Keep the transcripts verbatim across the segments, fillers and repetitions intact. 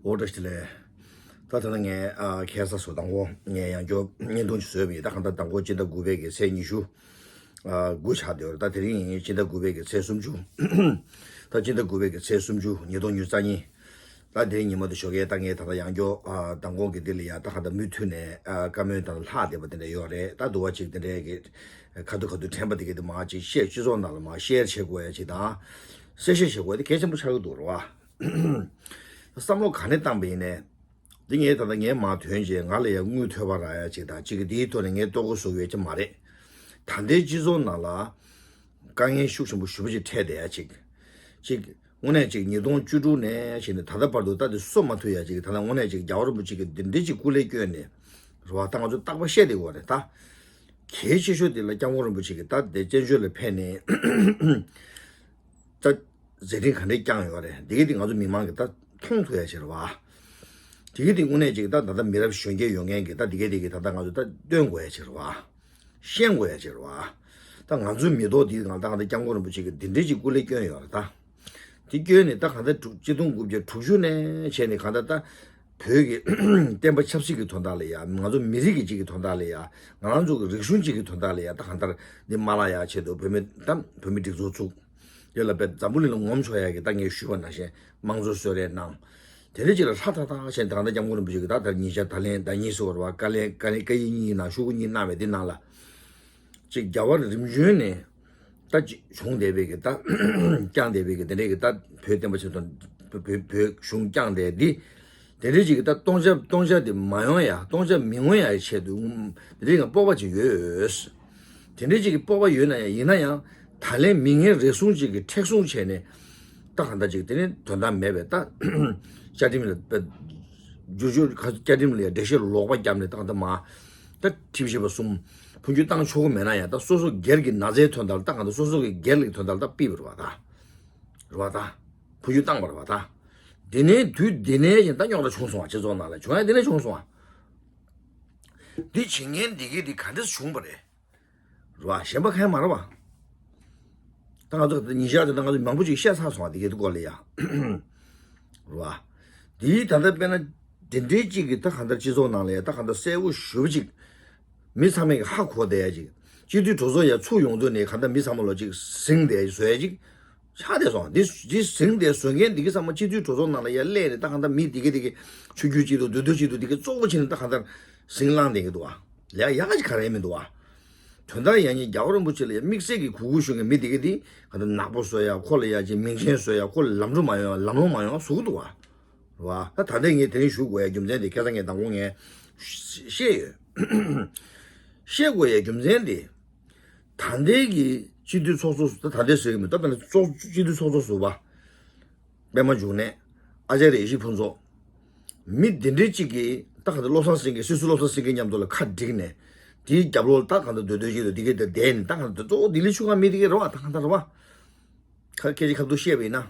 འོ་བཀྲ་ཤིས་བདེ་ལེགས། ད་ད་ལྟ་ངས་ཨ་ཁ་སང་སོ་མདང་དགོང་ངས་ཡང་བསྐྱར་བརྙན་ཐུང་ཅིག་བཟོས་པ་ཡིན། ད་གང་ལྟར་མདང་དགོང་སྤྱི་ཟླ་དགུ་པའི་གི་ཚེས་ཉི་ཤུ་ཨ་དགུ་ཆགས་བསྡད་ཡོད་རེད། ད་དེ་རིང་སྤྱི་ཟླ་དགུ་པའི་གི་ཚེས་སུམ་ཅུ། ད་སྤྱི་ཟླ་དགུ་པའི་གི་ཚེས་སུམ་ཅུ་ཉིས་སྟོང་ཉི་ཤུ་རྩ་གཉིས། ད་དེ་རིང་ཉིན་མོ་དེ་ཞོགས་ཀས་ད་ངས་ད་ལྟ་ཡང་བསྐྱར་ཨ་མདང་དགོང་གི་འདི་ལ་ཡ་ད་གང་ལྟར་མུ་མཐུད་ནས་ཨ་བཀའ་མོལ་ད་ལྷག་བསྡད་པ་དེ་འདྲ་ཡོད་རེད། ད་འདུག་པ་ཅིག་དེ་འདྲའི་གི་ཁ་ཐུག་ཁ་ཐུག་དྲན་པ་དེ་གི་དེ་མ་ཅིག་བཤད་སྤྱི་ཚོགས་ནང་ལ་མ་ཤེར་བྱེད་དགོས་ཡ་ཅིག་དང་། གསལ་བཤད་བྱེད་དགོས་ཡ་དེ་གལ་ཆེན་པོ་ཆགས་ཀྱི་འདུག་རེད་བ། བསམ་བློ་ག་ནས་བཏང་པ་ཡིན་ནའི། འདི་ངས་ད་ལྟ་ངས་མར་ཐོན་རྗེས་ང་ལ་ཡང་དངུལ་ཐོལ་པ་རག་ཡ་ཅིག་དང་ཅིག་གི་འདིའི་ཐོག་ནས་ངས་ལྟོ་གོས་བཟོ་གི་ཡོད་ཀྱི་མ་རེད། ད་ལྟའི་སྤྱི་ཚོགས་ནང་ལ་དཀའ་ངལ་ཤུགས་ཆེན་པོ་ཞེ་པོ་ཅིག་འཕྲད་བསྡད་ཡ་ཅིག་ཅིག་དངོས་གནས་ཅིག་ཉིས་སྟོང་བཅུ་དྲུག་ནས་བྱས་ནས་ད་ལྟ་བར་དུ་ད་འདི་གསོ་མ་ཐུབ་ཡ་ཅིག་ད་ལྟ་དངོས་གནས་ཅིག་རྒྱལ་བ་རིན་པོ་ཆེ་གིས་འདི་འདྲའི་ཅིག་སྐུ་ལས་བསྐྱོན་ནས་རེད་བ། ད་ང་ཚོ་རྟག་པར་བཤད་བསྡད་ཡོད་རེད་ད། གལ་ཆེ་ཤོས་དེ་ལ་སྐྱབས་མགོན་རིན་པོ་ཆེ་གིས་ད་དེ་བཙན་བྱོལ་ལ་ཕེབས་ནས་ད་མཛད་འཕྲིན་ག་འདྲས་བསྐྱངས་ཡོད་རེད། འདི་གི་དེ་ང་ཚོ་མི་མང་གིས་ད་མཐོང་ཐུབ་ཡ་ཅིག་རེད་བ། འདི་གི་དེ་དངོས་གནས་ཅིག་ད་ད་ལྟ་མི་རབས་གཞོན་སྐྱེས་ཡོད་མཁན་གྱིས་ད་འདི་གི་དེ་གི་ད་ད་ང་ཚོ་ད་སྟོན་དགོས་ཡ་ཅིག་རེད་བ། ཤེས་དགོས་ཡ་ཅིག་རེད་བ། ད་ང་ཚོའི་མི་ཐོག་འདི་ང་ད་ང་ད་སྐྱབས་མགོན་རིན་པོ་ཆེ་གིས་འདི་འདྲས་ཅིག་སྐུ་ལས་བསྐྱོན་ཡོད་རེད་ད། དེ་བསྐྱོན་ནས་ད་གང་ལྟར་དྲུག་གཅིག་སྟོང་དགུ་བརྒྱ་དྲུག་ཅུ་ནས་བྱས་ནས་གང་ལྟར་ད་བོད་ཀྱི་བསྟན་པ་ཆབ་སྲིད་ཀྱི་དོན་དག་ལ་ཡ། ང་ཚོ་མི་རིགས་ཀྱི་གཅིག་གི་དོན་དག་ལ་ཡ། ང་རང་ཚོ་གི་རིག་གཞུང་གཅིག་གི་དོན་དག་ལ་ཡ། ད་གང་ལྟར་འདི་མ་བརླག་ཡ་ཆེད་དུ་བོད་མི་ད་བོད་མི་སྒྲིག་འཛུགས་བཙུགས། དེ་ལ་དཔེ་འཛམ་བུ་གླིང་ལ་ངོམ་ཆོག་ཡ་གི་ད་ངས་ཞུས་པ་ནང་བཞིན་དམངས་གཙོ་གསོལ་རས་གནང་། དེ་འདྲ་ཅིག་ལ་ལྷ་ཐག་ཐག་བྱས་ནས་ད་གང་ལྟར་སྐྱབས་མགོན་རིན་པོ་ཆེ་གི་ད་ལྟར་ཉིན་ཞག་ད་ལན་ཟླ་གཉིས་སོ་བར་བ་བཀའ་ལན་བཀའ་ལན་བཀའ་ཡིག་གཉིས་ནང་ཤོག་གུ་གཉིས་གནང་བའི་འདི་ནང་ལ། ཅིག་རྒྱལ་བ་རིམ་བྱོན་ནས་ད་ཅིག་བྱུང་བསྡད་པའི་གི་ད་བསྐྱངས་བསྡད་པའི་གི་དེ་འདྲའི་གི་ད་བོད་བསྟན་པ་ཆེད་དུ་བོད་བོད་གཞུང་བསྐྱངས་བསྡད་འདི། དེ་འདྲའི་ཅིག་གི་ད་སྟོང་ཆ་སྟོང་ཆ་དེ་མ་ཡོང་ཡ་སྟོང་ཆ་མི་ངོ་ཡ་ཆེད་དུ་དེ་འདྲའི་གི་སྤོབས་པ་ཅིག་ཡོད། དེ་འདྲའི་ཅིག་གི་སྤོབས་པ་ཡོད་ན་ཡང་ཡིན་ན་ཡང་ད་ལན་མི་ངན་རེ་ཟུང་ཅིག་གི་མཁྲེགས་བཟུང་བྱས་ནས་ད་གང་ལྟར་ཅིག་དེ་ནི་དོན་དག་མེད་པའི་ད་བཅའ་ཁྲིམས་ལ་བསྒྱུར་བཅོས་བཅའ་ཁྲིམས་ལ་ཡ་འགྲེལ་བཤད་ལོག་པ་བརྒྱབ་ནས་ད་གང་ལྟར་མ། ད་ཁྲིམས་ཞིབ་པ་གསུམ་འཕོ་འགྱུར་བཏང་ཆོག་གི་མེད་ན་ཡང་ད་སོ་སོ་སྒེར་གྱི་ན་ཚའི་དོན་དག་ལ་ད་གང་ལྟར་སོ་སོ་གི་སྒེར་ལ་གི་དོན་དག་ལ་ད་ཕུད་པ་རེད་བ་ད། རེད་བ་ད། འཕོ་འགྱུར་བཏང་བ་རེད་བ་ད། དེ་ནས་དུས་དེ་ནས་ཡིན་ད་རྙོག་དྲ་བྱུང་སོང་བ། སྤྱི་ཚོགས་ནང་ལ་བྱུང་ཡ་དེ་ནས་བྱུང་སོང་བ། འདི་བྱེད་མཁན་འདི་གི་འདི་ག་འདྲས་བྱུང་བ་རེད། རེད་བ། གཞན་པ་གང་ཡང་མ་རེད་བ། ད་ང་ཚོ་ཉིན་ཞག་དེ་ད་ང་ཚོ་མང་པོ་ཅིག་བཤད་ཚར་སོང་བ་དེ་གའི་སྐོར་ལ་ཡ། རེད་བ། དེའི་ད་ལྟ་དཔེར་ན་དེ་འདྲའི་ཅིག་གི་ད་གང་ལྟར་སྤྱི་ཚོགས་ནང་ལ་ཡ་ད་གང་ལྟར་གསལ་པོ་ཞེ་པོ་ཅིག་མི་ཚང་མས་ཧ་གོ་བསྡད་ཡ་ཅིག་སྤྱི་འཐུས་གྲོས་ཚོགས་ཡ་ཚུགས་ཡོང་དུས་ནས་གང་ལྟར་མི་ཚང་མ་ལ་ཅིག་ཟིང་བསྡད་བཟོ་ཡ་ཅིག་ཆགས་བསྡད་སོང་། འདི་འདི་ཟིང་བསྡད་བཟོ་མཁན་འདི་གི་ཚང་མ་སྤྱི་འཐུས་གྲོས་ཚོགས་ནང་ལ་ཡ་སླེབས་ནས་ད་གང་ལྟར་མི་འདི་གི་འདི་གི་ཆོས་བརྒྱུད་གཅིག་ཏུ་འདུས་སྡོད་གཅིག་ཏུ་འདི་གི་གཙོ་བོ་བྱས་ནས་ད་གང་ལྟར་ཟིང་བསླངས་བསྡད་ཀྱི་འདུག་བ། ལས་ཡག་ག་ཅིག་ག་རེ་མི་འདུག་བ། དོན་དག་ཡང་ཉིད་རྒྱལ་བ་རིན་པོ་ཆེ་ལ་ཡང་དམིགས་བསལ་གྱི་གུས་བཀུར་ཞུ་མཁན་མི་དེ་ག་དེ་ག་ད་ནག་པོ་བཟོ་ཡ། ཁོ་ལ་ཡ་ཅིག་མིང་ཆེན་བཟོ་ཡ། ཁོ་ལ་ལམ་འགྲོ་མ་ཡོང་ཡ། ལམ་ལྷོང་མ་ཡོང་ཡ་བཟོ་གི་འདུག་བ། རེད་བ། ད་ད་ལྟ་ངས་དེ་རིང་ཞུ་དགོས་ཡ་རྒྱུ་མཚན་དེ་ཁ་སང་ངས་དང་པོ་ངས་བཤད་ཡོད། བཤད་དགོས་ཡ་རྒྱུ་མཚན་དེ། ད་ལྟའི་གི་སྤྱི་འཐུས་ཚོགས་གཙོ་ད་ད་ལྟའི་ཟེར་གི་མི་ད་དཔེར་ན་ཚོགས་སྤྱི་འཐུས་ཚོགས་གཙོ་ཟུར་པ། པད་མ་འབྱུང་གནས། ཨ་ཅཱརྱ་ཡེ་ཤེས་ཕུན་ཚོགས། མི་འདི་འདྲའི་གཅིག་གིས་ད་ག་ད་བློ་བཟང་སེང་གེ་སྲིད་ཟུར་བློ་བཟང་སེང་གེ་མཉམ་དུ་ལ་ཁ་བསྒྲིགས་ནས་དེའི་རྒྱབ་ལོགས་ད་ག་ད་སྡོད་སྡོད་ཅིག་ཏུ་འདི་གའི་ད་བསྡད་ནས་ད་ག་ད་གཙོ་བོ་ལྡི་ལི་ཆུ་སྒང་མི་འདི་གའི་རེད་བ། ད་ག་ད་རེད་བ། ཁ་སྐད་ཆ་ཁ་ཐུག་བཤད་པ་ཡིན་ན།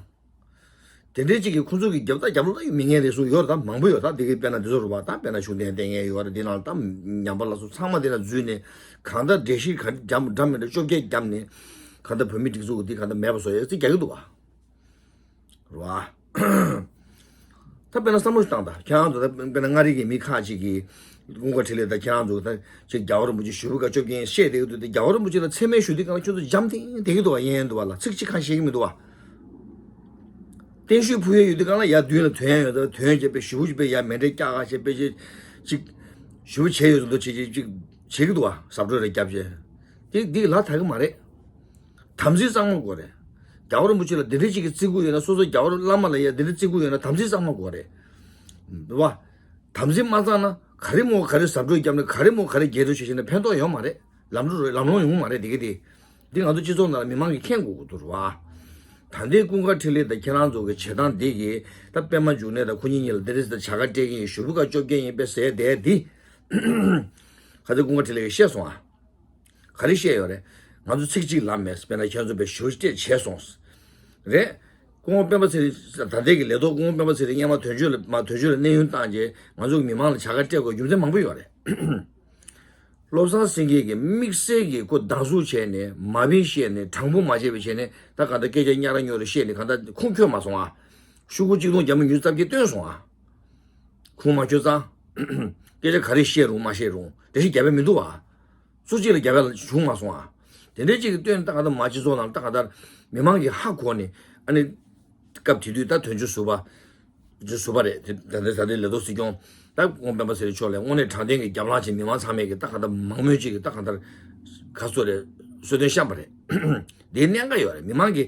དེ་འདྲའི་གཅིག་གིས་ཁོ་ཚོ་གི་རྒྱབ་ད་རྒྱབ་ལོགས་ད་ཡོད་མི་ངན་རེ་ཟུང་ཡོད་རེད། ད་མང་པོ་ཡོད། ད་འདི་གའི་དཔེར་ན་འདི་ཚོ་རེད་བ། ད་དཔེར་ན་ཤུགས་ལྡན་ལྟས་ངན་ཡོད་རེད། འདི་ནང་ད་ཉམས་པ་ལ་སོགས་ཚང་མ་འདི་ན་འཛུལ་ནས་གང་ད་འགྲེལ་བཤད་ག་འདྲ་འདྲ་མི་འདྲ་བཅོ་བརྒྱད་བརྒྱབ་ནས་གང་ད་བོད་མི་སྒྲིག་འཛུགས་འདི་གང་ད་མེད་པ་བཟོ་ཡ་རྩིས་རྒྱག་གི་འདུག་བ། རེད་བ། ད་དཔེར་ན་བསམ་བློ་ཞིག་བཏང་དང་། ཁྱེད་རང་ཚོ་ད་དཔེར་ན་མངའ་རིས་ཀྱི་མི་ཁག་ཅིག་གིས་ཀུན་དགའ་འཕྲིན་ལས་དང་ཁྱེད་རང་ཚོ་ད་ཅིག་རྒྱལ་བ་རིན་པོ་ཆེ་ཞུ་བ་ག་བཅོ་བརྒྱད་བཤད་བསྡད་ཀྱི་འདུག་སྟེ། རྒྱལ་བ་རིན་པོ་ཆེ་ལ་མཚན་སྨད་ཞུ་དུས་སྒང་ལ་ཁྱོད་ཚོ་འཇམ་ཐིང་བསྡད་ཀྱི་འདུག་བ། གཡས་གཡོན་འདུག་བ་ལ་ཚིག་གཅིག་གང་བཤད་ཀྱི་མི་འདུག་བ། བརྟན་བཞུགས་ཕུལ་ཡས་ཡོད་དུས་སྒང་ལ་ཡར་མདུན་ལ་ཐོན་ཡས་ཡོད། ད་ཐོན་བྱས་པའི་ཞུ་བ་ཅིག་དཔེ་ཡར་མཎྜལ་བཀྱག་ག་བྱས་པའི་ཅིག་ཅིག་ཞུ་བ་བྱས་ཡོད་ཚོད་འདུག་ཅིག་ཅིག་ཅིག་བྱེད་ཀྱི་འདུག་བ། ཟབ་སྤྲོས་རེ་བརྒྱབ་བྱས། དེ་འདི་ལ་ཐག་གི་མ་རེད། དམ་ཚིག་གཙང་མ་དགོས་རེད། རྒྱལ་བ་རིན་པོ་ཆེ་ལ་འདི་འདྲ་ཅིག་གི་བརྩི་བཀུར་ཡོད་ན། སོ་སོ་རྒྱལ་བ་བླ་མ་ལ་ཡ་འདི་འདྲ་བརྩི་བཀུར་ཡོད་ན་དམ་ཚིག་གཙང་མ་དགོས་རེད། རེད་བ། དམ་ཚིག་མ་གཙང་ན་ག་རེ་མོ་ག་རེ་ཟབ་སྤྲོས་བརྒྱབ་ནས་ག་རེ་མོ་ག་རེ་རྒྱས་སྤྲོས་བྱས་བྱས་ན་ཕན་ཐོགས་ཡོད་མ་རེད། ལམ་འགྲོ་རེད། ལམ་ལྷོང་ཡོང་མ་རེད། འདི་གི་དེ། འདི་ང་ཚོ་སྤྱི་ཚོགས་ནང་ལ་མི་མང་གིས་མཁྱེན་དགོས་ཀྱི་འདུག་རེད་བ། ད་ལྟའི་ཀུན་དགའ་འཕྲིན་ལས་དང་ཁྱེད་རང་ཚོ་གི་བྱེད་སྟངས་འདི་གིས་ད་པད་མ་འབྱུང་གནས་དང་ཁོ་གཉིས་གཉིས་ལ་འདི་རེད་ཟེར་བྱ་དགའ་སྤྲད་ཀྱི་ཡིན། ཞུ་བ་ག་བཅོ་བརྒྱད་ཡིན་པས་ཟེར་བསྡད་འདི། ཁ་སང་ཀུན་དགའ་འཕྲིན་ལས་ཀྱིས་བཤད་སོང་ཨ། ག་རེ་བཤད་ཡོད་རེད། ང་ཚོ་ཚིག་གཅིག་ལབ་མེད། དཔེར་ན་ཁྱེད་ཚོ་དཔེ་ཞུ་སྤྲད་བྱས་སོང་། རེད། སྐུ་ངོ་སྤེན་པ་ཚེ་རིང་ད་ལྟའི་གི་ལས་ཐོག་སྐུ་ངོ་སྤེན་པ་ཚེ་རིང་སྔོན་མ་དོན་གཅོད་ལ་མ་དོན་གཅོད་ལ་གནས་དབྱུང་བཏང་རྗེས་ང་ཚོ་གི་མི་མང་ལ་བྱ་དགའ་སྤྲད་དགོས་རྒྱུ་མཚན་མང་པོ་ཡོད་རེད། བློ་བཟང་སེང་གེ་གིས་དམིགས་བསལ་གྱིས་ཁོ་སྡང་ཟུག་བྱས་ནས་མ་དཔེ་བཤད་ནས་དྲང་པོ་མ་བྱས་པ་བྱས་ནས་ད་ག་ད་སྐད་ཆ་རྙོག་ར་རྙོག་ར་བཤད་ནས་ག་ད་ཁུངས་འཁྱོལ་མ་སོང་ཨ། ཤོག་གུ་གཅིག་སྟོང་བརྒྱ་མེད་ཉུང་ཙམ་གྱིས་བཏོན་སོང་ཨ། ཁུངས་མ་འཁྱོལ་ཙང་། སྐད་ཆ་ག་རེ་བཤད་རུང་མ་བཤད་རུང་འགྲེལ་བཤད་རྒྱབ་པ་མི་འདུག་བ། སུ་གཅིག་ལ་རྒྱབ་པ་བྱུང་མ་སོང་ཨ། དེ་འདྲའི་གཅིག་གི་སྟོན་ད་ག་ད་མ་སྤྱི་ཚོགས་ནང་ད་ག་ད་མི་མང་གི་ཧ་གོ་ནས་ཨ་ནི། སྐབས་དེ་དུས་ད་དོན་གཅོད་ཟུར་པ། དོན་གཅོད་ཟུར་པ་རེད་དེ་ད་ལྟའི་ད་ལྟའི་ལས་ཐོག་སྲིད་སྐྱོང་ད་ཁོང་སྤེན་པ་ཚེ་རིང་མཆོག་ལས་དངོས་གནས་དྲང་བདེན་གྱི་རྒྱབ་ལངས་བྱས་མི་མང་ཚང་མས་ཀྱི་ད་ག་ད་མང་མོས་གཅིག་གི་ད་ག་ད་ག་སོ་རེད། གསོལ་སྟོན་བཤམས་པ་རེད། དེའི་གནད་འགག་ཡོད་རེད། མི་མང་གི་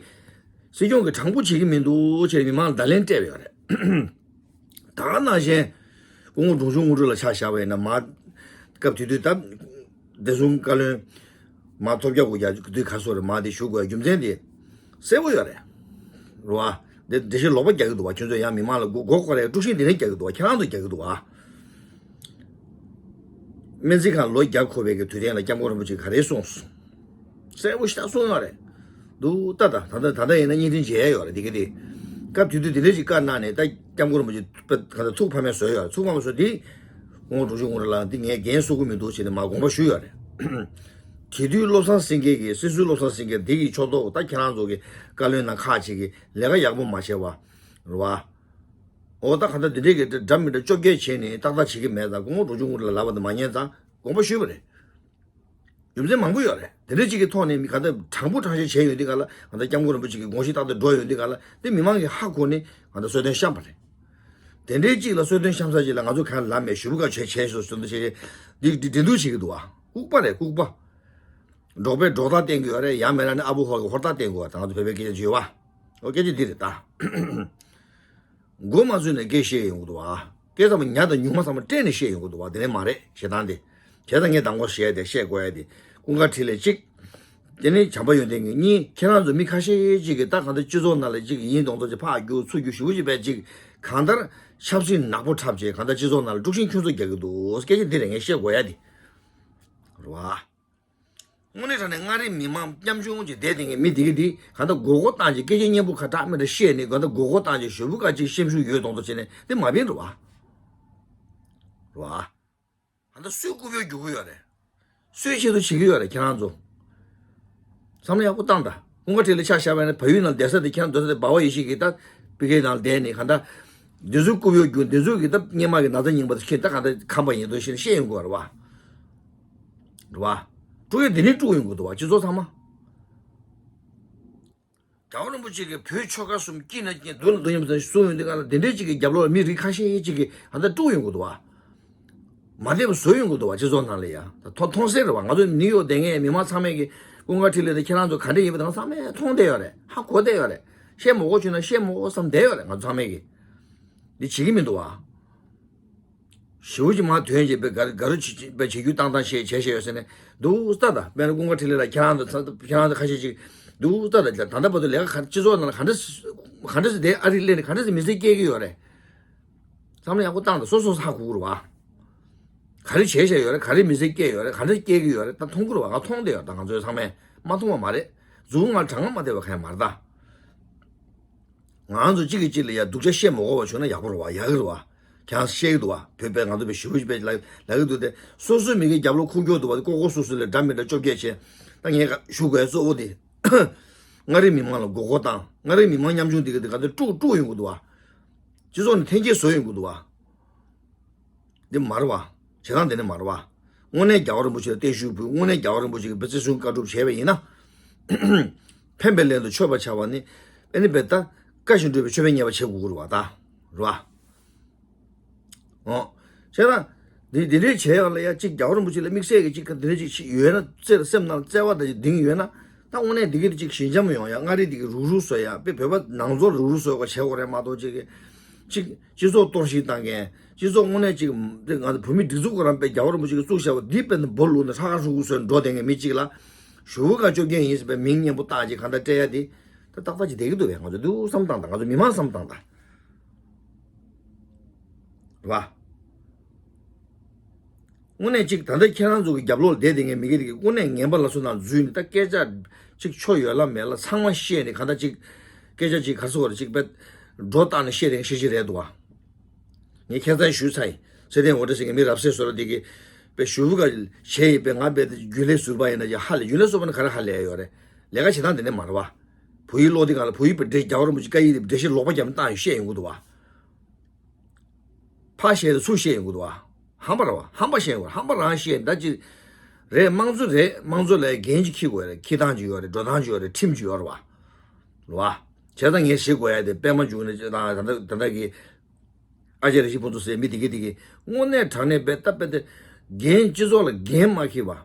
སྲིད་སྐྱོང་གི་དྲང་པོ་བྱེད་ཀྱི་མི་འདུག་ཅེས་མི་མང་ལ་བརྡ་ལན་སྤྲད་པ་ཡོད་རེད། ད་ག་ནང་བཞིན་སྐུ་ངོ་འབྲོང་ཆུང་དངོས་གྲུབ་ལ་ཆ་བཞག་པ་ཡིན་ན་མ། སྐབས་དེ་དུས་ད་བདེ་སྲུང་བཀའ་བློན་མ་ཐོབ་རྒྱག་དགོས་རྒྱ་དུས་ག་སོ་རེད། མ་དེ་ཞུ་དགོས་རྒྱུ་མཚན་དེ་གསལ་པོ་ཡོད་རེད། རེད་བ། འདི་འགྲེལ་བཤད་ལོག་པ་རྒྱག་གི་འདུག་བ། ཁྱོད་ཚོ་ཡང་མི་མང་ལ་མགོ་མགོ་སྐོར་རེད། དཀྲུག་ཤིང་འདི་འདྲ་རྒྱག་གི་འདུག་བ། ཁྱེད་རང་ཚོ་རྒྱག་གི་འདུག་བ། སྨན་རྩིས་ཁང་ལོ་བརྒྱ་འཁོར་བའི་གི་དུས་དྲན་ལ་སྐྱབས་མགོན་རིན་པོ་ཆེ་ག་རེ་གསུངས་སོང་། གསལ་པོ་ཞིག་གསུངས་ཡོད་རེད། འདུག་ད་ད་ད་ད་ད་ཡིན་ན་བརྙན་འཕྲིན་མཇལ་ཡོད་རེད་དེ་ག་དེ། སྐབས་དེ་དུས་དེ་འདྲ་ཞིག་བཀའ་གནང་ནས་ད་སྐྱབས་མགོན་རིན་པོ་ཆེ་ག་ད་ཐུགས་ཕམ་མེད་བཟོས་ཡོད་རེད། ཐུགས་ཕམ་མེད་བཟོས་དེ། ཁོང་འབྲོང་ཆུང་དངོས་གྲུབ་ལགས་འདི་ངས་འགན་གསོ་གི་མི་འདུག་ཟེར་ནས་མ་དགོངས་པ་ཞུས་ཡོད་རེད། དེ་དུས་བློ་བཟང་སེང་གེ་གིས་སྲིད་ཟུར་བློ་བཟང་སེང་གེ་འདི་གི་ཕྱོགས་གཏོགས་ད་ཁྱེད་རང་ཚོ་གི་བཀའ་བློན་ནང་ཁག་ཅིག་གིས་ལས་ཀ་ཡག་པོ་མ་བྱས་པ། རེད་བ། འོ་ད་ག་ད་འདི་འདྲས་ཀྱི་འདྲ་མི་འདྲ་བཅོ་བརྒྱད་བྱས་ནས་ཏག་ཏག་བྱེད་ཀྱི་མེད་ཙང་སྐུ་ངོ་འབྲོང་ཆུང་དངོས་གྲུབ་ལགས་ལབ་པ་དེ་མ་ཉན་ཙང་དགོངས་པ་ཞུས་པ་རེད། རྒྱུ་མཚན་མང་པོ་ཡོད་རེད། དེ་འདྲ་གཅིག་གི་ཐོག་ནས་མི་ག་ད་དྲང་པོ་དྲང་བཞག་བྱས་ཡོད་འདི་ག་ལ་ག་ད་སྐྱབས་མགོན་རིན་པོ་ཆེ་གི་དགོངས་གཞི་ཏག་ཏག་འགྲོ་ཡོད་འདི་ག་ལ་དེ་མི་མང་གིས་ཧ་གོ་ནས་ག་ད་གསོལ་སྟོན་བཤམས་པ་རེད། དེ་འདྲའི་གཅིག་ལ་གསོལ་སྟོན་བཤམས་ས་ཅིག་ལ་ང་ཚོ་གང་ལ་མེད་ཞུ་བ་ག་བྱས་བྱས་སོ་སོ་འདི་བྱས་བྱས་འདི་འདི་འདི་འདུག་བྱེད་ཀྱི་འདུག་བ། ལྐུགས་པ་རེད་ལྐུགས་པ། འབྲོག་པས་འབྲོག་སྟག་བསྟེན་གྱི་ཡོད་རེད། ཡང་མེད་ན་ནི་ཨ་བུ་ཧོར་གྱི་ཧོར་སྟག་བསྟེན་དགོས་བ་ད་ང་ཚོ་བོད་པའི་སྐད་ཆ་བརྗོད་བ། ཨོ་སྐད་ཆ་འདི་རེད་ད། མགོ་མ་ཚོས་ནས་སྐད་བཤད་ཡོང་གི་འདུག་བ། སྐད་ཚང་མ་ཉ་དང་ཉུང་མ་ཚང་མ་སྤྲད་ནས་བཤད་ཡོང་གི་འདུག་བ། དེ་ནས་མ་རེད་ཞེ་སྡང་དེ། བྱས་ཙང་ངས་དང་པོ་བཤད་དེ་བཤད་དགོས་ཡ་དེ། ཀུན་དགའ་འཕྲིན་ལས་གཅིག་དེ་ནས་བྱམས་པ་ཡོན་ཏན་གྱི་གཉིས། ཁྱེད་རང་ཚོ་མི་ཁ་ཤས་ཅིག་གིས་ད་གང་ལྟར་སྤྱི་ཚོགས་ནང་ལ་ཅིག་ཡིན་གདོང་ཐོག་ཅིག་ཕར་རྒྱུག་ཚུར་རྒྱུག་ཞུ་བ་ཅིག་བས་ཅིག་གང་ལྟར་ཆབ་སྲིད་ནག་པོ་འཁྲབ་བྱས་གང་ལྟར་སྤྱི་ཚོགས་ནང་ལ་དཀྲུག་ཤིང་ཁྱོད་ཚོ་རྒྱག་གི་འདུག་སྐད་ཆ་འདི་རེད་ངས་བཤད་དགོས་ཡ་དེ། རེད་བ། དངོས་གནས་དྲང་གནས་མངའ་རིས་མི་མང་ཉམ་ཆུང་གི་བསྡད་དེ་ངས་མི་འདི་གི་འདི་གང་ལྟར་མགོ་སྐོར་བཏང་རྗེས་སྐད་ཆ་སྙན་པོ་ཁ་གྲག་མི་འདྲ་བཤད་ནས་གང་ལྟར་མགོ་སྐོར་བཏང་རྗེས་ཞུ་བུ་ག་ཅིག་ཤེམ་ཤུགས་ཡོད་གདོང་ཐོག་བྱས་ནས་འདི་མ་བིན་རེད་བ། རེད་བ། ད་ལྟ་སུས་རྐུབ་གཡོག་རྒྱུག་གི་ཡོད་རེད། སུའི་ཆེད་དུ་བྱེད་ཀྱི་ཡོད་རེད་ཁྱེད་རང་ཚོ། བསམ་བློ་ཡག་པོ་བཏང་དང་། ཀུན་དགའ་འཕྲིན་ལས་ཆ་བཞག་པ་ཡིན་ན་བལ་ཡུལ་ནང་བསྡད་ས་དེ་ཁྱེད་རང་སྡོད་ས་དེ་སྦ་བ་ཡེ་ཤེས་ཀྱིས་ད་པི་ཀེ་ནང་བསྡད་ནས་གང་ལྟར། འདི་ཚོའི་རྐུབ་གཡོག་རྒྱུག་འདི་ཚོ་གིས་ད་སྔོན་མ་གི་ན་ཚ་རྙིང་པ་དེ་ཁྱེད་ད་གང་ལྟར་ཁམས་པ་ཡིན་འདུག་ཤེས་ཤེས་ཡོང་དགོས་རེད་བ། རེད་བ། དཀྲུག་ཡ་འདི་ནས་དཀྲུག་ཡོང་དགོས་འདུག་བ་སྤྱི་ཚོགས་ཚང་མ། རྒྱལ་བ་རིན་པོ་ཆེ་གིས་བོད་ཆོལ་ཁ་གསུམ་དཀྱིལ་ན་དཀྱིལ་མདུན་ལ་མདུན་མཉམ་དུ་གསུངས་ཡོང་དུས་གང་ལ་དེ་འདྲའི་ཅིག་གི་རྒྱབ་ལོགས་ལ་མི་རིགས་ཁ་ཤས་ཅིག་གིས་ཨ་ད་དཀྲུག་ཡོང་གི་འདུག་བ། མ་བདེ་བ་བཟོ་ཡོང་གི་འདུག་བ་སྤྱི་ཚོགས་ནང་ལ་ཡ། ད་མཐོང་མཐོང་གསལ་རེད་བ། ང་ཚོ་ནིའུ་ཡོག་བསྡད་མཁན་མི་མང་ཚང་མས་ཀྱི་ཀུན་དགའ་འཕྲིན་ལས་དང་ཁྱེད་རང་ཚོ་ག་འདྲ་ཡིན་པ་དང་ཚང་མས་མཐོང་བསྡད་ཡོད་རེད། ཧ་གོ་བསྡད་ཡོད་རེད། བཤད་མ་དགོས་བྱུང་ན་བཤད་མ་དགོས་བསམ་བསྡད་ཡོད་རེད། ང་ཚོ་ཚང་མས་ཀྱི་འདི་བྱེད་ཀྱི་མི་འདུག་བ། ཞེ་པོ་ཅིག་མར་ཐོན་བྱས་པའི་ག་ག་རུ་བྱེད་བྱེད་རྒྱུ་བཏང་བཏང་བྱས་བྱས་བྱས་ཡོད་ཟེར་ནས་འདུག་ལྟ་ད། དཔེར་ན་ཀུན་དགའ་འཕྲིན་ལས་ལ་ཁྱེད་རང་ཚོ་ཁྱེད་རང་ཚོ་ཁ་ཤས་ཅིག་འདུག་ལྟ་ད། ད་ལྟ་བར་དུ་ལས་ཀ་ག་སྤྱི་ཚོགས་ནང་ལ་ག་འདྲ་ག་འདྲ་ཟེར་དེ་ཨ་རི་སླེབས་ནས་ག་འདྲ་ཟེར་མི་ཚེ་སྐྱེལ་གྱི་ཡོད་རེད། བསམ་བློ་ཡག་པོ་བཏང་ད། སོ་སོ་ཧ་གོ་གི་རེད་བ། ག་རེ་བྱས་བྱས་ཡོད་རེད། ག་རེ་མི་ཚེ་སྐྱེལ་ཡོད་རེད། ག་འདྲ་སྐྱེལ་གྱི་ཡོད་རེད། ད་མཐོང་གི་རེད་བ། ང་མཐོང་བསྡད་ཡོད། ད་ང་ཚོའི་ཚང་མས་མ་མཐོང་བ་མ་རེད། མཛུབ་ངར་གྲང་མ་བསྡད་པ་གང་ཡང་མ་རེད་ད། ང་རང་ཚོ་གཅིག་གིས་གཅིག་ལ་ཡ་སྡུག་ཅག་བཤད་མ་དགོས་པ་བྱུང་ན་ཡག་པོ་རེད་བ། ཡག་གི་རེད་བ། ཁྱེད་རང་བཤད་ཀྱི་འདུག་བ། བོད་པས་ང་ཚོ་བའི་ཞི་བ་ཞི་བའི་ལ་ལ་གི་འདུག་སྟེ་སོ་སོའི་མི་གི་རྒྱབ་ལོགས་ཁུག་ཀྱོག་འདུག་བ། ལྐོག་ལྐོག་སུ་སུ་ལས་འདྲ་མི་འདྲ་བཅོ་བརྒྱད་བྱས། ད་ངས་ཞུ་དགོས་གཙོ་བོ་དེ། མངའ་རིས་མི་མང་ལ་མགོ་སྐོར་བཏང་། མངའ་རིས་མི་མང་ཉམ་ཆུང་དེ་གི་དེ་ག་ཚོད་དཀྲུག་དཀྲུག་ཡོང་གི་འདུག་བ། སྤྱི་ཚོགས་ནས་འཐེན་འཁྱེར་བཟོ་ཡོང་གི་འདུག་བ། འདི་མ་རེད་བ། བྱེད་སྟངས་འདི་ནི་མ་རེད་བ། དངོས་གནས་རྒྱལ་བ་རིན་པོ་ཆེ་ལ་བརྟན་བཞུགས་ཕུལ། དངོས་གནས་རྒྱལ་བ་རིན་པོ་ཆེ་གི་བརྩི་སྲུང་བཀའ་སྒྲུབ་བྱས་པ་ཡིན་ན། ཕན་པའི་ལན་དུ་མཆོད་པ་བྱ་བ་ནི། ཨེ་ནི་བེ་ད། བཀའ་བཞིན་སྒྲུབ་པའི་མཆོད་པས་མཉེས་པ་བྱེད་དགོས་ཀྱི་རེད་བ་ད། རེད་བ། འོ། བྱས་ན། འདི་འདི་འདྲའི་བྱས་ཡོང་ལ་ཡ་གཅིག་རྒྱལ་བ་རིན་པོ་ཆེ་ལ་དམིགས་བསལ་གྱི་གཅིག་འདི་འདྲའི་གཅིག་ཡོད་ན་བརྩེ་ལ་སེམས་ནང་བརྩེ་བ་དང་གཅིག་ལྡིང་ཡོད་ན། ད་དངོས་གནས་འདི་གི་གཅིག་ཞི་འཇམ་ཡོང་ཡ། མངའ་རིས་འདི་གི་རུག་རུག་བཟོ་ཡ། དཔེ་བོད་པ་ནང་ཚོ་རུག་རུག་བཟོ་བ་བྱེད་དགོས་རེད་མ་གཏོགས་གཅིག་གི། གཅིག་སྤྱི་ཚོགས་གཏོར་བཤིག་བཏང་མཁན། སྤྱི་ཚོགས་དངོས་གནས་གཅིག་འདི་ང་ཚོ་བོད་མི་སྒྲིག་འཛུགས་ཁོ་རང་དཔེ་རྒྱལ་བ་རིན་པོ་ཆེ་གིས་བཙུགས་བཞག་པ་འདི་དཔེ་ནི་འབོར་བླུགས་ནས་ཧྲ་ཧྲ་ཧྲུག་ཧྲུག་བཟོས་ནས་འགྲོ་བསྡད་མཁན་མི་གཅིག་ལ། ཞུ་བོ་ག་བཅོ་བརྒྱད་ཡིན་ཟེར་བའི་མིང་སྙན་པོ་བཏགས་ཀྱི་གང་ལྟར་སྤྲད་ཡ་དེ། ད་ཏག་ཏག་ཅིག་བསྡད་ཀྱི་འདུག་བས། ང་ཚོ་འདུག་བསམ་བཏང་དང་། ང་ཚོ་མི་མང་བསམ་བཏང་དང་། རེད་བ། དངོས་གནས་གཅིག་ད་ལྟ་ཁྱེད་རང་ཚོ་གི་རྒྱབ་ལོགས་ལ་བསྡད་དེ་ངས་མི་གི་རིགས་དངོས་གནས་ངན་པ་ལ་སོ་ནང་འཛུལ་ནས་ད་སྐད་ཆ་གཅིག་ཆོ་ཡོད་ལ་མེད་ལ་ཚང་མ་བཤད་ནས་གང་ལྟར་གཅིག་སྐད་ཆ་གཅིག་ག་རེ་ཟེར་དགོས་རེད། གཅིག་དཔེ་སྒྲོ་བཏགས་ནས་བཤད་དེ་ཤེས་ཤེས་རེད་འདུག་བ། ངས་ཁྱད་མཚར་ཞུས་ཚར་ཡིན། ཚེ་བརྟན་འོ་འདྲ་ཟེར་མཁན་མི་རབ་གསལ་བཟོ་འདྲ་དེ་གིས་དཔེ་ཞུ་བོ་ག་བྱས་ཡིན་པས། ང་དཔེ་རྒྱུན་ལས་ཟུར་པ་ཡིན་ན་ཡང་ཧ་ལས། རྒྱུན་ལས་ཟུར་པ་ནི་ག་རེ་ཧ་ལས་ཡོད་རེད། ལས་ཀ་བྱེད་སྟངས་དེ་འདྲ་མ་རེད་བ། བོད་ཡིག་ཀློག་དུས་སྒང་ལ་བོད་ཡིག་པའི་འགྲེལ། རྒྱལ་བ་རིན་པོ་ཆེ་བཀའ་ཡིག་དེ་འགྲེལ་བཤད་ལོག་པ་བརྒྱབ་ནས་བཏང་ཡོད་བཤད་ཡོང་གི་འདུག་བ། ཕ་བཤད་དེ་སུ་བཤད་ཡོང་གི་འདུག་བ། ཧམ་པ་རེད་བ། ཧམ་པ་བཤད་ཡོང་། ཧམ་པ་རང་བཤད་ད་ཅི་རེད། དམངས་གཙོ་རེད། དམངས་གཙོ་ལ་འགན་ཅིག་འཁྱེར་དགོས་རེད། འཁྱེར་སྟངས་ཅིག་ཡོད་རེད། འགྲོ་སྟངས་ཅིག་ཡོད་རེད། ཁྲིམས་ཅིག་ཡོད་རེད་བ། རེད་བ། བྱས་ཙང་ངས་ཞིག་དགོས་ཡ་དེ་པད་མ་འབྱུང་གནས་དང་ད་ལྟ་ད་ལྟ་གི་ཨ་ཅེ་རེ་ཞིག་ཕུན་ཚོགས་ཟེར་མི་དེ་གི་དེ་གི་དངོས་གནས་དྲང་གནས་པའི་ད་པད་དེ་འགན་སྤྱི་ཚོགས་ལ་འགན་མ་འཁྱེར་བ།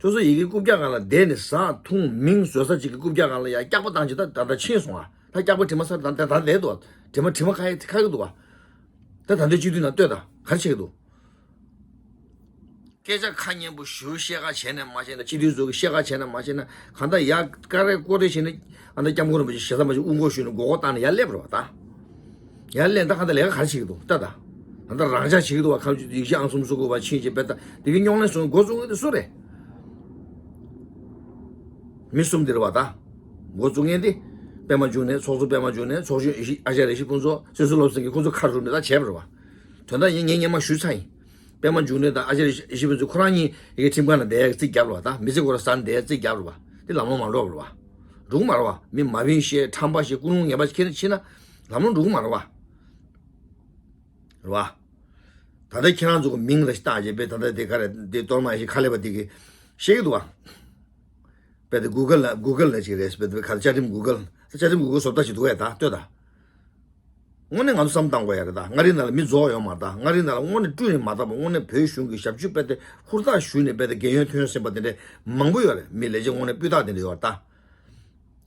སོ་སོ་ཡི་གེ་རྐུབ་བཀྱག་སྒང་ལ་བསྡད་ནས་ཟ་འཐུང་མིང་བཟོ་ས་ཅིག་གི་རྐུབ་བཀྱག་སྒང་ལ་ཡ་སྐྱག་པ་བཏང་ཅིག་ད་ད་ད་ཕྱིན་སོང་ཨ། ད་སྐྱག་པ་དྲི་མ་ས་ད་ད་ད་བསྡད་འདུག་དྲི་མ་དྲི་མ་ཁ་ཡ་ཁ་གི་འདུག་བ། ད་ད་འདོད་སྤྱི་འཐུས་ནང་ལྟོས་ད་ག་རེ་བྱེད་ཀྱི་འདུག་སྐད་ཆ་ཁ་སྙན་པོ་ཞུ་བཤད་ཁ་བྱས་ནས་མ་བྱས་ན། སྤྱི་འཐུས་ཚོ་གི་བཤད་ཁ་བྱས་ནས་མ་བྱས་ན། གང་ལྟར་ཡ་ཀ་རེ་ཀོ་རེ་བྱས་ནས་ཨ་ད་སྐྱབས་མགོན་རིན་པོ་ཆེ་ཞེ་ས་མ་ཞིག་དབུ་འགོ་ཞུས་ནས་མགོ་སྐོར་བཏང་ནས་ཡར་སླེབས་རེད་བ་ད། ཡར་སླེབས་ད་གང་ལྟར་ལས་ཀ་ག་རེ་བྱེད་ཀྱི་འདུག་ལྟ་ད། ད་ལྟ་རང་འཇགས་བྱེད་ཀྱི་འདུག་བ། ཁ་མཆུ་ཡིག་ཆ་ཨང་གསུམ་བཟོ་དགོས་པ་ཕྱིན་ཅི་པད་ད་དེ་གི་རྙོག་གླེང་བཟོ་འགོ་བཙུགས་མཁན་དེ་སུ་རེད། མི་གསུམ་དེ་རེད་བ་ད། འགོ་བཙུགས་མཁན་དེ། པད་མ་འབྱུང་གནས། ཚོགས་གཙོ་པད་མ་འབྱུང་གནས། ཚོགས་གཞོན་ཨ་ཅརྱ་རེ་ཞིག་ཕུན་ཚོགས། སྲིད་ཟུར་བློ་བཟང་གིས་ཁོ་ཚོ་ཁ་རུབ་ནས་ད་བྱས་པ་རེད་བ། དོན་དག་ཡིན་ངས་སྔོན་མ་ཞུས་ཚར་ཡིན། པད་མ་འབྱུང་གནས་དང་ཨ་ཅརྱ་རེ་ཞིག་ཕུན་ཚོགས་ཁོ་རང་གཉིས་ཡ་གི་ཁྲིམས་ཁང་ལ་བསྡད་ཡ་རྩིས་བརྒྱབ་རེད་བ་ད། མི་ཚེ་ཁོ་རང་ཟ་ནས་བསྡད་ཡ་རྩིས་བརྒྱབ་རེད་བ། དེ་ལམ་ལྷོང་མ་འགྲོ་བ་རེད་བ། འགྲོ་གི་མ་རེད་བ། མི་མ་བིན་བཤད་ཁྲམ་པ་བཤད་ཀུན་སློང་ངན་པ་ཁྱེར་ནས་ཕྱིན་ན་ལམ་ལྷོང་འགྲོ་གི་མ་རེད་བ། རེད་བ། ད་ལྟ་ཁྱེད་རང་ཚོ་གི་མིང་ལ་བཏགས་བྱས་པས་ད་ལྟ་དེ་ག་རེ་དེ་གཏོར་མ་ཞིག་ཁ་ལས་པ་དེ་གི་ཤེས་ཀྱི་འདུག་བ། པས་དེ་གུ་གལ་ལ་གུ་གལ་ལ་ཅིག་རེད་པས་དེ་ག་བཅའ་ཁྲིམས་གུ་གལ་བཅའ་ཁྲིམས་གུ་གལ་བཟོ་ལྟ་ཞིག་འདུག་ཡ་ད་ལྟོས་ད། དངོས་གནས་ང་ཚོ་བསམ་བཏང་དགོས་ཡ་རེད་ད། མངའ་རིས་ནང་ལ་མི་རྫོགས་ཡོད་མ་རེད་ད། མངའ་རིས་ནང་ལ་དངོས་གནས་བཀྲུས་ནས་མ་བཏང་པ་དངོས་གནས་བོད་གཞུང་གི་ཞབས་ཕྱི་པས་དེ་ཧུར་ཐག་ཞུས་ནས་པས་དེ་རྒན་ཡོལ་ཐོན་ཟིན་པ་དེ་འདྲས་མང་པོ་ཡོད་རེད། མི་ལས་བྱེད་དངོས་གནས་སྤུས་དག་དེ་འདྲས་ཡོད་རེད་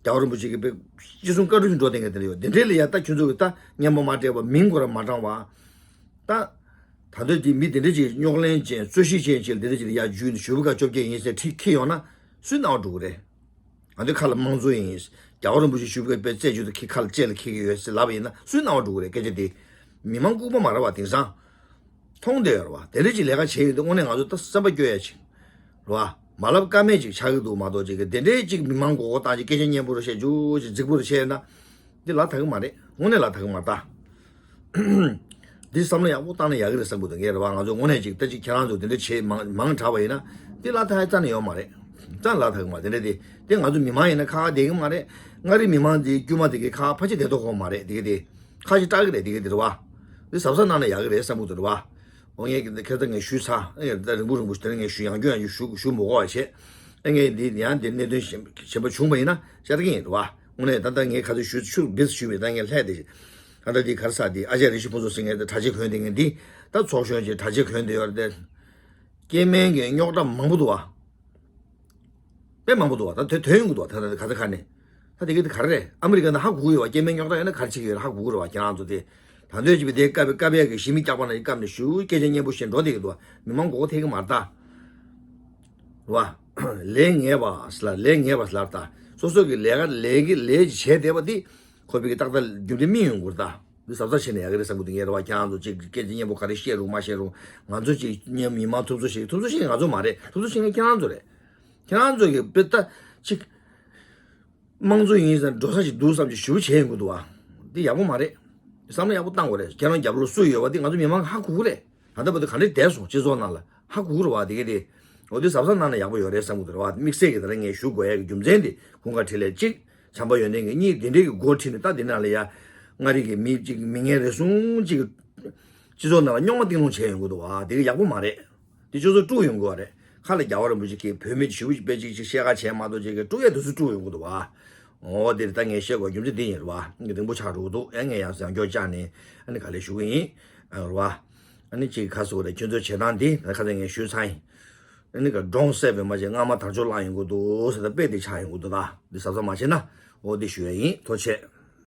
ད། རྒྱལ་བ་རིན་པོ་ཆེ་གིས་དཔེ་ཅི་གསུང་བཀའ་འཁྲོལ་ཞིག་འགྲོ་བསྡད་མཁན་དེ་འདྲ་ཡོད། དེ་འདྲའི་ལ་ཡ་ད་ཁྱོད་ཚོ་གིས་ད་སྙན་པོ་མ་སྤྲད་པ་མིང་ཁོ་རང་མ་དྲངས་པ། ད། ད་འདོད་ཀྱི་མི་དེ་འདྲ་ཅིག་རྙོག་གླེང་ཅན་རྩོད་གཞི་ཅན་ཅིག་ལ་དེ་འདྲ་ཅིག་ལ་ཡ་འཇུས་ནས་ཞུ་བ་ཀ་བཅོ་བརྒྱད་ཡིན་ཟེར་ཁྲིད་ཁྱེར་ཡོང་ན་སུའི་སྣང་བ་འགྲོ་གི་རེད། ང་ཚོའི་ཁ་ལ་དམངས་གཙོ་ཡིན། རྒྱལ་བ་རིན་པོ་ཆེ་ཞུ་བ་ཀ་དཔེ་རྩད་གཅོད་དུ་ཁྱེད་ཁ་ལ་ལྕེ་ལ་འཁྱེར་གྱི་ཡོད་ཟེར་ལབ་པ་ཡིན་ན་སུའི་སྣང་བ་འགྲོ་གི་རེད། སྐད་ཆ་དེ། མི་མང་ལྐུགས་པ་མ་རེད་བ་དེང་སང་། མཐོང་བསྡད་ཡོད་རེད་བ། དེ་འདྲ་ཅིག་ལས་ཀ་བྱས་ཡོད་དུས་དངོས་གནས་ང་ཚོ་ད་སེམས་པ་སྐྱོ་ཡ་ཅིག་རེད་བ། མ་ལབ་ཀ་མེད་ཅིག་ཆགས་ཀྱི་འདུག་མ་གཏོགས་ཅིག་གི་དེ་འདྲའི་ཅིག་མི་མང་མགོ་སྐོར་བཏང་ཅིག་སྐད་ཆ་སྙན་པོ་རུ་བཤད་རྒྱུ་ཅིག་རྫིག་པོ་རུ་བཤད་ན། འདི་ལ་དག་གི་མ་རེད། དངོས་གནས་ལ་དག་གི་མ་རེད་ད། འདི་བསམ་བློ་ཡག་པོ་བཏང་ན་ཡག་གི་རེད་བསམ་གི་འདུག་ངས་རེད་བ། ང་ཚོ་དངོས་གནས་ཅིག་ད་ཅིག་ཁྱེད་རང་ཚོ་དེ་འདྲ་བྱེད་མང་མང་དྲགས་པ་ཡིན་ན་འདི་ལ་དག་ཡ་རྩ་ནས་ཡོད་མ་རེད། རྩ་ནས་ལ་དག་གི་མ་རེད། དེ་འདྲ་དེ་དེ་ང་ཚོ་མི་མང་ཡིན་ན་ཁ་ཁ་བསྡད་གི་མ་རེད། མངའ་རིས་མི་མང་དེ་དཀྱུས་མ་དེ་གི་ཁ་ཁ་ཕལ་ཆེར་བསྡད་ཐུབ་ཀྱི་མ་རེད། དེ་གི་དེ་ཁ་ཞིག་སྐྲག་གི་རེད། དེ་གི་དེ་རེད་བ། འདི་གཟབ་གཟབ་གནང་ན་ཡག་གི་རེད་བསམ་གི་འདུག་རེད་བ། འོ་ངས་ཁྱེད་ཚོ་ངས་ཞུས་ཚར། ཨེ་ངས་ད་རིང་པོ་རིང་པོ་ཞིག་དེ་རིང་ངས་ཞུ་ཡང་སྐྱོན་ཡང་ཞུ་ཞུ་མི་དགོས་པ་བྱས། ཨེ་ངས་འདི་ཡང་འདི་གནད་དོན་གཞན་པ་བྱུང་བ་ཡིན་ན་བཤད་ཀྱི་ཡིན་རེད་བ། དངོས་གནས་ད་ལྟ་ངས་ཁ་ཚོད་ཞུ་ཆུ་བེད་ཞུས་པའི་ད་ངས་ལྷད་དེ། ད་ལྟ་འདི་ག་རེ་ཟ་འདི་ཨ་ཅག་རེ་ཞིག་ཕུན་ཚོགས་ཟེར་མཁན་དེ་གྲྭ་ཆས་གོན་བསྡད་མཁན་འདི་ད་ཚོགས་གཞོན་གྱི་གྲྭ་ཆས་གོན་བསྡད་ཡོད་རེད་དེ། སྐྱེ་དམན་གྱི་རྙོག་དྲ་མང་པོ་འདུག་བ། དཔེ་མང་པོ་འདུག་བ། ད་དོན་དོན་ཡོང་གི་འདུག་བ། ད་ད་ག་ཚ་ག་ནས། ད་དེ་ག་དེ་ག་རེ་རེད། ཨ་མི་རི་ཀ་ནང་ཧ་གོ་གི་ཡོད་བ། སྐྱེ་དམན་རྙོག་དྲ་ཡོད་ན་ག་རེ་བྱེད་ཀྱི་ཡོད་རེད་ཧ་གོ་གི་རེད་བ། ཁྱེད་རང་ཚོ་དེ། ད་འདོད་ཀྱི་བི་དེ་བཀབ་པའི་བཀབ་ཡས་ཀྱི་ཞི་མི་སྐྱག་པ་ནང་བཀབ་ནས་ཞུ་སྐད་ཆ་སྙན་པོ་བཤད་འགྲོ་བསྡད་ཀྱི་འདུག་བ། མི་མང་མགོ་སྐོར་ཐེབས་ཀྱི་མ་རེད་ད། རེད་བ། ལས་ངན་པ་ལ་ལས་ངན་པ་ལ་ད། སོ་སོ་གི་ལས་ཀ་ལས་ཀྱི་ལས་ཀྱི་བྱས་བསྡད་པ་དེ། ཁོ་པའི་གི་ཏག་ཏག་རྒྱུ་འབྲས་སྨིན་ཡོང་གི་རེད་ད། འདི་གཟབ་གཟབ་བྱས་ནས་ཡག་གི་རེད་བསམ་གི་འདུག་ངས་རེད་བ། ཁྱེད་རང་ཚོ་ཅིག་སྐད་ཆ་སྙན་པོ་ག་རེ་བཤད་རུང་མ་བཤད་རུང་། ང་ཚོ་ཅིག་མི་མང་ཐུབ་ཚོད་བྱེད་ཐུབ་ཚོད་བྱེད་མཁན་ང་ཚོ་མ་རེད། ཐུབ་ཚོད་བྱེད་མཁན་ཁྱེད་རང་ཚོ་རེད། ཁྱེད་རང་ཚོ་གི་དཔེ་ལྟ་ཅིག་དམངས་གཙོ་ཡིན་ཟེར་འགྲོ་ས་ཞིག་འདུག་བསམ་གྱི་ཞུ་བྱས་ཡོང་གི་འདུག་བ། འདི་ཡག་པོ་མ་རེད། བསམ་བློ་ཡག་པོ་བཏང་དགོས་རེད། ཁྱེད་རང་རྒྱབ་ལོགས་སུ་ཡོད་པ་འདི་ང་ཚོ་མི་མང་ཧ་གོ་གི་རེད། ད་ལྟ་བར་དུ་ག་འདྲས་བསྡད་སོང་སྤྱི་ཚོགས་ནང་ལ་ཧ་གོ་གི་རེད་བ། དེ་ག་དེ། འོ་དེ་གཟབ་གཟབ་གནང་ན་ཡག་པོ་ཡོད་རེད་བསམ་གི་འདུག་རེད་བ། དམིགས་བསལ་གྱི་ད་རེས་ངས་ཞུ་དགོས་ཡ་གི་རྒྱུ་མཚན་དེ་དགུན་ཁ་འཕྲིན་ལས་གཅིག་བྱམས་པ་ཡོན་ཏན་གྱི་གཉིས་དེ་འདྲས་ཀྱི་འགོ་ཁྲིད་ནས་ད་དེ་ནང་ལ་ཡ། མངའ་རིས་ཀྱི་མི་གཅིག་མི་ངན་རེ་ཟུང་གཅིག་སྤྱི་ཚོགས་ནང་ལ་རྙོག་མ་གཏིང་སློང་བྱས་ཡོང་གི་འདུག་བ། དེ་ག་ཡག་པོ་མ་རེད། དེ་སྤྱི་ཚོགས་དཀྲུག་ཡོང་གི་བ་རེད། ཁ་ལ་རྒྱལ་བ་རིན་པོ་ཆེ་གིས་བོད་མི་ཞུ་བ་དཔེ་གཅིག་གཅིག་བཤད་ཁ་བྱས་མ་གཏོགས་ཅིག་གི་དཀྲུག་ཡ་དུས་སུ་དཀྲུག་ཡོང་གི་འདུག་བ། འོ་དེ་ད་ངས་བཤད་དགོས་རྒྱུ་མཚན་དེ་ཡིན་རེད་བ། ངས་རིང་པོ་ཆགས་འགྲོ་གི་འདུག་ཨ་ངས་ཡང་ཡང་སྐྱོར་བཅག་ནས་ཨ་ནི་ག་ལེ་ཞུ་གི་ཡིན། ཨ་རེད་བ། ཨ་ནི་ཅིག་ག་ཟེར་དགོས་རེད། ཁྱོད་ཚོའི་བྱེད་སྟངས་འདི་ད་ཁ་སང་ངས་ཞུས་ཚར་ཡིན། ཨ་ནི་ག་འབྲོང་བསད་པའི་མ་བྱས་རྔ་མ་དར་ལྕོག་བླངས་ཡོང་གི་འདུག་ཟེར། ད་དཔེ་དེ་ཆགས་ཡོང་གི་འདུག་ད་འདི་གཟབ་གཟབ་མ་བྱས་ན། འོ་འདི་ཞུ་ཡ་ཡིན། ཐུགས་རྗེ་ཆེ།